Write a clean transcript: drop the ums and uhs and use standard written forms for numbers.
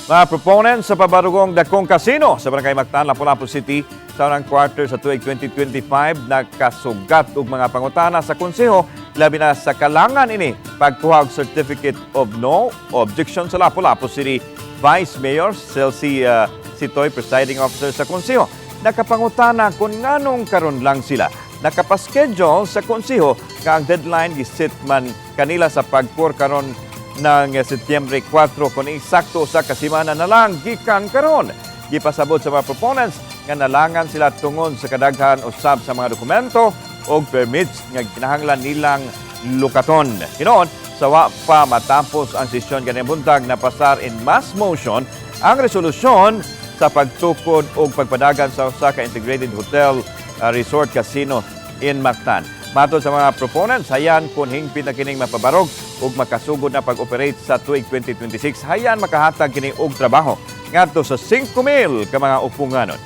Mga proponents sa pabarugong dakong kasino sa Barangay Mactan, Lapu-Lapu City sa unang quarter sa tuig 2025 nakasugat og mga pangutana sa konseho, labi na sa kalangan ini pagkuha og Certificate of No Objection sa Lapu-Lapu City Vice Mayor Celsi Sitoy, presiding officer sa konseho. Nakapangutana kung nganong karon lang sila nakapaschedule sa konseho nga ang deadline giset man kanila sa pagkur karon ng Setyembre 4, kung eksakto sa kasimana na lang gikan karon. Gipasabot sa mga proponents nga nalangan sila tungod sa kadaghan usab sa mga dokumento o permits nga kinahanglan nilang lukaton. Hinuon, sa wa pa matapos ang sesyon ganing buntag, napasar in mass motion ang resolusyon sa pagtukod og pagpadagan sa usa ka integrated hotel, resort, casino in Mactan. Matod sa mga proponents, hayan kung hingpit na kining mapabarog ug makasugod na pag-operate sa tuig 2026, hayan makahatag kini og trabaho ngadto sa 5,000 ka mga upunganon.